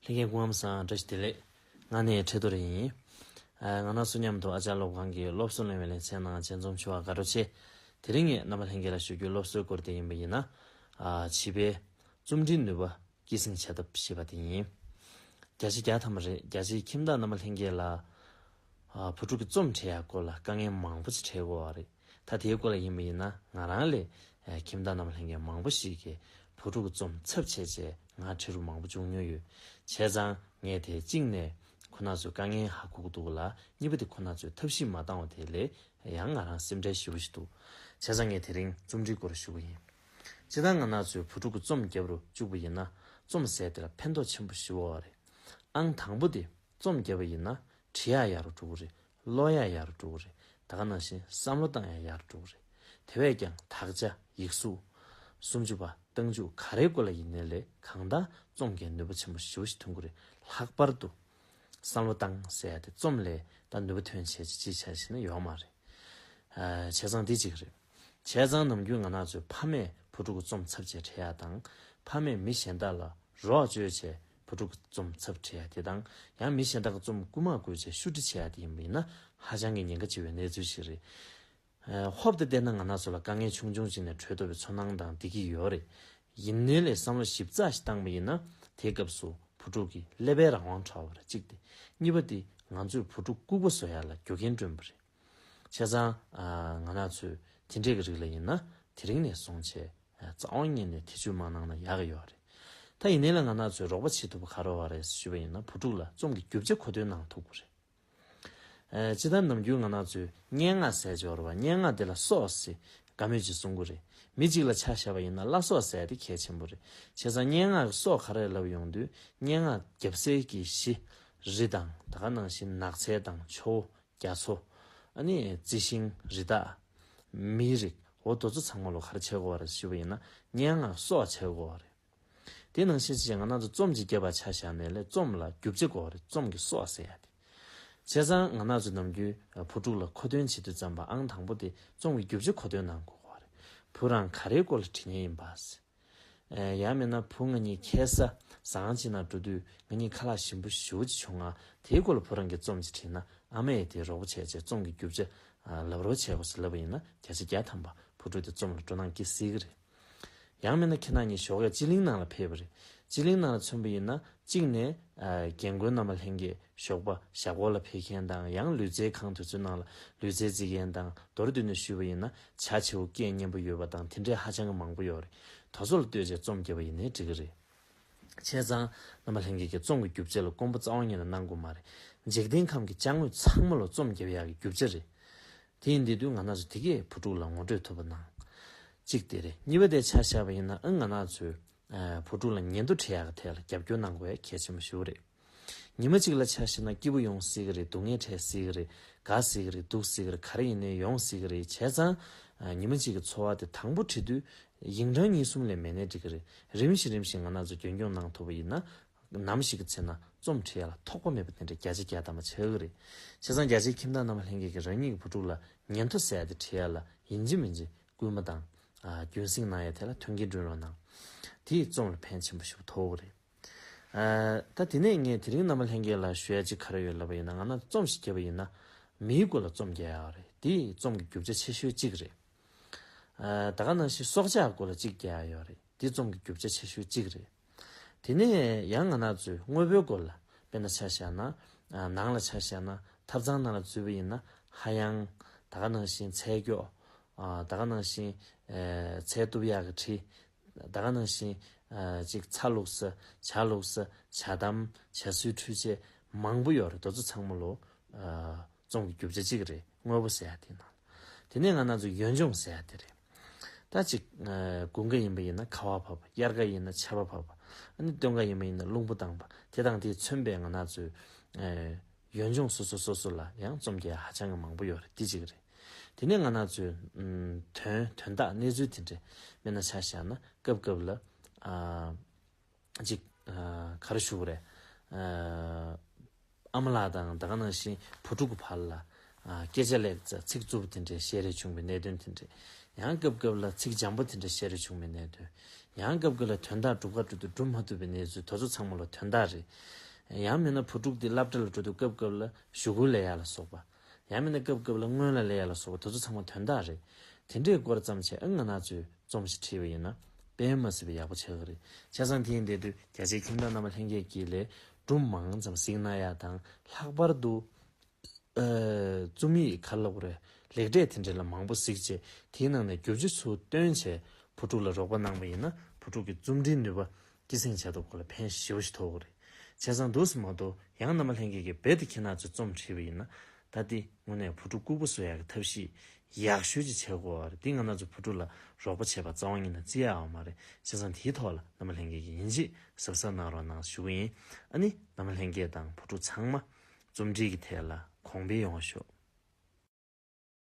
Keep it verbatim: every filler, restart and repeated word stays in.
ལྷན་རྒྱས་སྐུ་ཁམས་བཟང་། བཀྲ་ཤིས་བདེ་ལེགས། ང་ནི་ཁྲི་ཐོ་རེ་ཡིན། ཨ། ང་རང་ཚོ་མཉམ་དུ་ཨ་ཅག་སློབ་ཁང་གི་སློབ་གསོ་ལེན་པའི་ལེ་ཚན་ནང་མཇལ་འཛོམས་བྱུང་བར་དགའ་སྤྲོ་ཆེ། དེ་རིང་ངས་རྣམ་པ་ལྷན་རྒྱས་ལ་ཞུ་རྒྱུའི་སློབ་གསོའི་སྐོར་དེ་ཡིན་པ་ཡིན་ན། ཨ། བྱིས་པའི་རྩོམ་འབྲིའི་ནུས་པ་སྐྱེད་སྲིང་བྱ་ཐབས་ཞེས་པ་དེ་ཡིན། བརྒྱ་ཆ་བརྒྱ་ཐམ་པ་རེད། རྒྱ་ཆེའི་ཁྱིམ་བདག་རྣམ་པ་ལྷན་རྒྱས་ལ། ཨ། བུ་ཕྲུག་གི་རྩོམ་འབྲི་ཡག་སྐོར་ལ་དཀའ་ངལ་མང་པོ་ཞིག་འཕྲད་ཀྱི་ཡོད་རེད། ད་དེའི་སྐོར་ལ་ཡིན་པ་ཡིན་ན། ང་རང་ལས་ཨ་ཁྱིམ་བདག་རྣམ་པ་ལྷན་རྒྱས་མང་པོ་ཞིག་གིས་བུ་ཕྲུག་གི་རྩོམ་ཚབ་བྱས་བྱས་ང་འབྲི་རུ་མང་པོ་བྱུང་མྱོང་ཡོད། བྱས་ཙང་ངས་དེ་གཅིག་ནས་ཁོ་ན་ཚོའི་དཀའ་ངལ་ཧ་གོ་གི་འདུག་ལ། གཉིས་པ་དེ་ཁོ་ན་ཚོས་ཐབས་ཤེས་མ་བཏང་བ་དེ་ལས་ཡང་ང་རང་སེམས་ཁྲལ་ཞེ་པོ་ཞིག་འདུག། བྱས་ཙང་ངས་དེ་རིང་རྩོམ་འབྲིའི་སྐོར་ཞུ་གི་ཡིན། སྤྱིར་བཏང་ང་རང་ཚོས་བུ་ཕྲུག་གི་རྩོམ་བརྒྱབ་རུ་བཅུག་པ་ཡིན་ན། རྩོམ་ཟེར་དེ་ལ་ཕན་ཐོགས་ཆེན་པོ་ཞེ་པོ་ཡོད་རེད། ཨང་དང་པོ་དེ། རྩོམ་བརྒྱབ་པ་ཡིན་ན་བྲིས་ཡག་ཡག་རུ་འགྲོ་གི་རེད། ཀློག་ཡག་ཡག་རུ་འགྲོ་གི་རེད། ད་ག་ནང་བཞིན་བསམ་བློ་བཏང་ཡག་ཡག་རུ་འགྲོ་གི་རེད། དེ་བས་ཀྱང་དག་ཆ། ཡིག་གཟུགས། སུམ་ཅུ་པ། རྟགས་འཇུག་ག་རེའི་སྐོར་ལ་ཡིན་ནའི་ལས་གང་ལྟར་རྩོམ་གྱི་ནུས་པ་ཆེན་པོ་ཞེ་པོ་ཞིག་ཐོན་གྱི་རེད། ལྷག་པར་དུ་བསམ་བློ་བཏང་ཟེར་ཡག་དེ་རྩོམ་ལས་ད་ནུས་པ་ཐོན་བྱས་ཅིག་བྱས་ཤེས་ན་ཡོད་མ་རེད། ཨ། བྱས་ཙང་འདི་གཅིག་རེད། བྱས་ཙང་ནམ་རྒྱུན་ང་རང་ཚོའི་ཕ་མས་བུ་ཕྲུག་གི་རྩོམ་ཚབ་བྱས་བྲིས་ཡག་དང་། ཕ་མས་མི་གཞན་དག་ལ་རོགས་བཅོལ་བྱས་བུ་ཕྲུག་གི་རྩོམ་ཚབ་བྲིས་ཡག་དེ་དང་། ཡང་མི་གཞན་དག་གི་རྩོམ་རྐུན་མ་བརྐུས་བྱས་བཤུ་འབྲི་བྱས་ཡག་དེ་ཡིན་པ་ཡིན་ན་ཧ་ཅང་གི་ཉེན་ཁ་ཆེ་བའི་གནས་ཚུལ་ཞིག་རེད། ཨ། ཧོབ་ཏེ་བལྟས་ན་ང་རང་ཚོ་ལ་དཀའ་ངལ་ཆུང་ཆུང་ཅིག་ནས་གྲོལ་ཐུབ་པའི་ཚོར་སྣང་དང་བདེ་སྐྱིད་ཡོད་རེད། ཡིན་ནའི་ལས་བསམ་བློ་ཞིབ་ཚགས་ཤིག་བཏང་པ་ཡིན་ན། དེའི་སྐབས་སུ་བུ་ཕྲུག་གི་ཀླད་པའི་རང་དབང་བྲལ་བ་རེད། གཅིག་དེ། གཉིས་པ་དེ། ང་ཚོས་བུ་ཕྲུག་ལྐུགས་པ་བཟོ་ཡག་ལ་རྒྱུ་རྐྱེན་བསྐྲུན་པ་རེད། བྱས་ཙང་། ཨ། ང་རང་ཚོས་དེ་འདྲས་ཀྱི་རིགས་ལ་ཡིན་ན་དེ་རིང་ནས་བཟུང་བྱས། ཨ། རྩ་བ་ཉིད་ནས་ཐེ་བྱུས་མ་གནང་ན་ཡག་གི་ཡོད་རེད། ད་ཡིན་ནའི་ལས་ང་རང་ཚོས་རོགས་པ་བྱེད་ཐུབ་པ་ག་རེ་ཡོད་རེད་ཞུས་པ་ཡིན་ན། བུ་ཕྲུག་ལ་རྩོམ་གྱི་རྒྱུ་ཆ་མཁོ་འདོན་གནང་ཐུབ་དགོས་རེད། ཨ། སྤྱིར་བཏང་ནམ་རྒྱུན་ང་རང་ཚོས་སྙན་ངག་ཟེར་གྱི་ཡོད་རེད་པ། སྙན་ངག་དེ་ལ་སྲོག་ཟེར་དགའ་མོས་ཅིག་གསུང་གི་རེད། མི་གཅིག་ལ་ཆ་བཞག་པ་ཡིན་ན་བླ་སྲོག་ཟེར་ཡག་དེ་གལ་ཆེན་པོ་རེད། བྱས་ཙང་སྙན་ངག་གི་སྲོག་ག་རེ་ལབ་ཡོང་དུས། སྙན་ངག་རྒྱབ་གསེས་ཀྱི་གཞི། རི་དང་། ད་ག་ནང་བཞིན་ནགས་ཚལ་དང་ཆུ་བོ། རྒྱ་མཚོ། ཨ་ནི་རྩི་ཤིང་། རི་དྭགས། མིའི་རིགས། འོ་དེ་ཚོ་ཚང་མ་ལོ་ག་རེ་བྱེད་དགོས་པ་རེད་ཞུས་པ་ཡིན་ན། སྙན་ངག་སྲོག་བྱེད་དགོས་པ་རེད། དེ་ནང་བཞིན་བྱས་ང་རང་ཚོ་རྩོམ་ཅིག་བརྒྱབ་པ་ཆ་བཞག་ནའི་ལས་རྩོམ་ལ་རྒྱུ་ཆ་དགོས་པ་རེད། རྩོམ་གྱི་སྲོག་ཟེར་ཡག་དེ། བྱས་ཙང་ང་རང་ཚོ་ནམ་རྒྱུན་བུ་ཕྲུག་ལ་མཁོ་འདོན་བྱེད་དུས་ཙམ་པ་ཨང་དང་པོ་དེ་རྩོམ་གྱི་རྒྱུ་ཆ་མཁོ་འདོན་གནང་དགོས་པ་རེད། བུ་རང་ག་རེའི་སྐོར་ལ་བྲིས་མཁན་ཡིན་པ་ཟེར། ཨེ། ཡང་མིན་ན་བུ་ང་གཉིས་ཁ་སང་ཟ་ཁང་ཅིག་ནང་འགྲོ་དུས་ང་གཉིས་ཁ་ལག་ཞིམ་པོ་ཞེ་པོ་ཅིག་བྱུང་ང་། དེའི་སྐོར་ལ་བུ་རང་གིས་རྩོམ་ཅིག་བྲིས་ན། ཨ་མས་དེ་རོགས་པ་བྱས་བྱས་རྩོམ་གྱི་རྒྱུ་ཆ། ཨ། ལབ་རོགས་བྱས་དགོས་ཟེར་ལབ་པ་ཡིན་ན། བརྒྱ་ཆ་བརྒྱ་ཐམ་པ་བུ་ཕྲུག་དེ་རྩོམ་ལ་སྤྲོ་སྣང་སྐྱེ་སྲིད་ཀྱི་རེད། ཡང་མིན་ན་ཁྱེད་རང་གཉིས་ཞོགས་ཀས་སྤྱི་གླིང་ནང་ལ་ཕེབས་པ་རེད། སྤྱི་གླིང་ནང་ལ་མཚོན་པ་ཡིན་ན། གཅིག་ནས། ཨ། རྒན་རྒོན་རྣམ་པ་ལྷན་རྒྱས་ཞོགས་པ་ཞོགས་ཀས་ལ་ཕེབས་མཁན་དང་། ཡང་ལུས་རྩལ་ཁང་དེ་ཚོའི་ནང་ལ་ལུས་རྩལ་རྩེད་མཁན་དང་། མདོར་བསྡུས་ནས་ཞུས་པ་ཡིན་ན་བྱ་བྱིའུ་སྐད་སྙན་པོ་ཡོད་པ་དང་། དེ་འདྲའི་ཧ་ཅང་གི་མང་པོ་ཡོད་རེད། དེ་ཚོ་ལ་ལྟོས་བྱས་རྩོམ་བརྒྱབ་པ་ཡིན་ནའི་འགྲིག་གི་རེད། བྱས་ཙང་རྣམ་པ་ལྷན་རྒྱས་ཀྱིས་རྩོམ་གྱི་རྒྱུ་ཆ་ལ་དཀོན་པོ་རྩ་བ་ཉིད་ནས་གནང་དགོས་མ་རེད། འཇིག་རྟེན་ཁམས་ཀྱི་ཅ་དངོས་ཚང་མ་ལ་རྩོམ་བརྒྱབ་ཡག་གི་རྒྱུ་ཆ་རེད། དེ་ཡིན་དུས་ང་རང་ཚོ་དེ་གས་བུ་ཕྲུག་ལ་ངོ་སྤྲོད་ཐུབ་པ་གནང་། གཅིག་དེ་རེད། གཉིས་པ་དེ་ཆ་བཞག་པ་ཡིན་ན། ཨ། ང་རང་ཚོས། ཨ། བུ་ཕྲུག་ལ་ཉིན་ཐོ་བྲིས་ཡག་གི་ཐད་ལ་རྒྱབ་སྐྱོར་གནང་དགོས་ཡག་གལ་ཆེན་པོ་ཞིག་རེད། ཉི་མ་གཅིག་ལ་ཆ་བཞག་ན་སྐྱིད་པོ་ཡོང་སྲིད་ཀྱི་རེད། སྡུག་བསྔལ་འཕྲད་སྲིད་ཀྱི་རེད། དགའ་སྲིད་ཀྱི་རེད། སྡུག་སྲིད་ཀྱི་རེད། ག་རེ་ཡིན་ནའི་ཡོང་སྲིད་ཀྱི་རེད། བྱས་ཙང་། ཨ། ཉི་མ་གཅིག་གི་འཚོ་བ་དེ་དང་པོ་བྲིས་དུས་ཡིན་གྲངས་གཉིས་གསུམ་ལས་མེད་ནའི་འགྲིག་གི་རེད། རིམ་བཞིན་རིམ་བཞིན་ང་རང་ཚོ་རྒྱུན་སྐྱོང་གནང་ཐུབ་པ་ཡིན་ན། ནམ་ཞིག་གི་ཚེ་ན་རྩོམ་བྲིས་ཡག་ལ་ཐོགས་པ་མེད་པ་དེ་འདྲ་བརྒྱ་ཆ་བརྒྱ་ཐམ་པ་ཆགས་ཀྱི་རེད། བྱས་ཙང་རྒྱ་ཆེའི་ཁྱིམ་བདག་རྣམ་པ་ལྷན་རྒྱས་ཀྱིས་རང་ཉིད་ཀྱི་བུ་ཕྲུག་ལ་ཉིན་ཐོ་ཟེར་ཡག་དེ་བྲིས་ཡག་ལ་ཡིན་གཅིག་མིན་གཅིག་སྐུལ་མ་དང་། ཨ། རྒྱུན་སྲིང་གནང་ཡག་དེ་ལ་མཐུན་རྐྱེན་བསྐྲུན་རོགས་གནང་། དེས་རྩོམ་ལ་ཕན་ཆེན་པོ་ཞིག་ཐོགས་ཀྱི་རེད། ཨ། ད་དེ་ནས་ངས་དེ་རིང་རྣམ་པ་ལྷན་རྒྱས་ལ་ཞུ་ཡག་གཅིག་ག་རེ་ཡོད་ལབ་པ་ཡིན་ན། ང་རང་རྩོམ་ཞིག་བརྒྱབ་པ་ཡིན་ན་མིའི་སྐོར་ལ་རྩོམ་རྒྱག་ཡག་རེད། དེ་རྩོམ་གྱི་རྒྱུ་ཆ་ཆེ་ཤོས་གཅིག་རེད། ཨ། ད་ག་ནང་བཞིན་སྲོག་ཆགས་སྐོར་ལ་གཅིག་རྒྱག་ཡག་ཡོད་རེད། དེ་རྩོམ་གྱི་རྒྱུ་ཆ་ཆེ་ཤོས་གཅིག་རེད། དེ་ནས་ཡང་ང་རང་ཚོའི་དངོས་པོའི་སྐོར་ལ་དཔེར་ན་ཆ་བཞག་ན། ཨ། ནང་ལ་ཆ་བཞག་ན་ཐབ་ཚང་ནང་ལ་འཛུལ་བ་ཡིན་ན་ཧ་ཡང་། ད་ག་ནང་བཞིན་ཚལ་སྐྱོགས། ཨ། ད་ག་ནང་བཞིན། ཨེ། ཚལ་གཏུབ་ཡག་གི་གྲི། ད་ག་ནང་བཞིན། ཨ། ཅིག་ཚྭ་བླུགས་ས། ཇ་བླུགས་ས། ཇ་དམ། ཇ་སོའི་འཕྲུལ་ཆས་མང་པོ་ཡོད་རེད། དེ་ཚོ་ཚང་མ་ལོ། ཨ། རྩོམ་གྱི་རྒྱུ་ཆ་གཅིག་རེད། དངོས་པོ་ཟེར་ཡག་དེ་ནང་། དེ་ནས་ང་རང་ཚོ་ཡུལ་ལྗོངས་ཟེར་ཡག་དེ་རེད། ད་ཅིག། ཨ། དགུན་ཁ་ཡིན་པ་ཡིན་ན་ཁ་བ་བབས་པ། དབྱར་ཁ་ཡིན་ན་ཆར་པ་བབས་པ། ཨ་ནི་སྟོན་ཁ་ཡིན་པ་ཡིན་ན་རླུང་བུ་ལྡང་བ། དེ་དང་དེས་མཚོན་པའི་ང་རང་ཚོའི། ཨ། ཡུལ་ལྗོངས་སོ་སོ་སོ་སོ་ལ་ཡང་རྩོམ་རྒྱག་ཡག་ཧ་ཅང་གི་མང་པོ་ཡོད་རེད། དེ་གཅིག་རེད། དེ་ནས་ང་རང་ཚོའི། ཨམ། དོན་དོན་དག་གནས་ཚུལ་དེ་འདྲ། དཔེར་ན་ཆ་བཞག་ན་སྐབས་སྐབས་ལ། ཨ། ཅིག། ཨ། ག་རེ་ཞུ་དགོས་རེད། ཨ། ཨ་མ་ལགས་དང་ད་ག་ནང་བཞིན་བུ་ཕྲུག་གི་བར་ལ། ཨ། སྐད་ཆ་ལབ་ཙང་ཚིག་རྩུབ་པོ་དེ་འདྲའི་བཤད་རེས་བྱུང་བའི་གནད་དོན་དེ་འདྲ། ཡང་སྐབས་སྐབས་ལ་ཚིག་འཇམ་པོ་དེ་འདྲ་བཤད་རེ་བྱུང་མེད་ནས་དོན། ཡང་སྐབས་སྐབས་ལ་དོན་དག་སྒྲུབ་ག་འགྲོ་དུས་སྒྲུབ་མ་ཐུབ་པའི་གནས་ཚུལ་དེ་ཚོ་ཚང་མ་ལ་དོན་དག་རེད། ཡང་མིན་ན་བུ་ཕྲུག་དེ་སློབ་གྲྭ་ལ་འགྲོ་དུས་སྐབས་སྐབས་ལ་གཞུག་གུ་ལས་ཡག་ལ་སོགས་པ། ཡང་མིན་ན་སྐབས་སྐབས་ལ་སྔོན་ལ་ལས་ཡག་ལ་སོགས་པ་དེ་ཚོ་ཚང་མ་དོན་དག་རེད། དེ་འདྲའི་སྐོར་ཙམ་བྱས་ཨ་ང་རང་ཚོས་རྩོམ་ཞིག་བྲིས་པ་ཡིན་ན་དཔེ་མ་སྲིད་པའི་ཡག་པོ་ཆགས་ཀྱི་རེད། བྱས་ཙང་དེ་ཡིན་བསྡད་དུས་རྒྱ་ཆེའི་ཁྱིམ་བདག་རྣམ་པ་ལྷན་རྒྱས་ཀྱིས་ལས་སྒྲུང་མང་ཙམ་གཟིགས་གནང་ཡག་དང་། ལྷག་པར་དུ་ཨ་རྩོམ་ཡིག་ག་རེ་ལབ་དགོས་རེད། ལེགས་གྲས་དེ་འདྲ་ལ་མང་པོ་གཟིགས་བྱས་དེའི་ནང་ནས་བསྒྱུར་བཅོས་ཚུར་བཏོན་བྱས་བུ་ཕྲུག་ལ་རོགས་པ་གནང་པ་ཡིན་ན་བུ་ཕྲུག་གི་རྩོམ་འབྲིའི་ནུས་པ་སྐྱེད་སྲིང་བྱ་ཐུབ་སྐོར་ལ་ཕན་ཞེ་པོ་ཞིག་ཐོགས་ཀྱི་རེད། བྱས་ཙང་འདུག་སེ་མ་གཏོགས་ཡང་རྣམ་པ་ལྷན་རྒྱས་ཀྱིས་རྦད་དེ་ཁྱེད་རང་ཚོས་རྩོམ་བྲིས་པ་ཡིན་ན་ད་དེ་དངོས་གནས་བུ་ཕྲུག་ལྐུགས་པ་བཟོ་ཡག་གི་ཐབས་ཤེས་ཡག་ཤོས་ཅིག་བྱེད་དགོས་པ་རེད། དེ་ང་རང་ཚོ་བུ་ཕྲུག་ལ་རོགས་པ་བྱེད་པ་རྩ་བ་ཉིད་ནས་བརྩི་ཡག་ཡོད་མ་རེད། བྱས་ཙང་དེའི་ཐོག་ལ་རྣམ་པ་ལྷན་རྒྱས་ཀྱིས་ཡིན་གཅིག་གཟབ་གཟབ་གནང་རོགས་གནང་ཞུ་གི་ཡིན། ཨ་ནི་རྣམ་པ་ལྷན་རྒྱས་དང་བུ་ཕྲུག་ཚང་མ་རྩོམ་འབྲི་གི་ཐད་ལ་གོང་འཕེལ་ཡོང་བ་ཤོག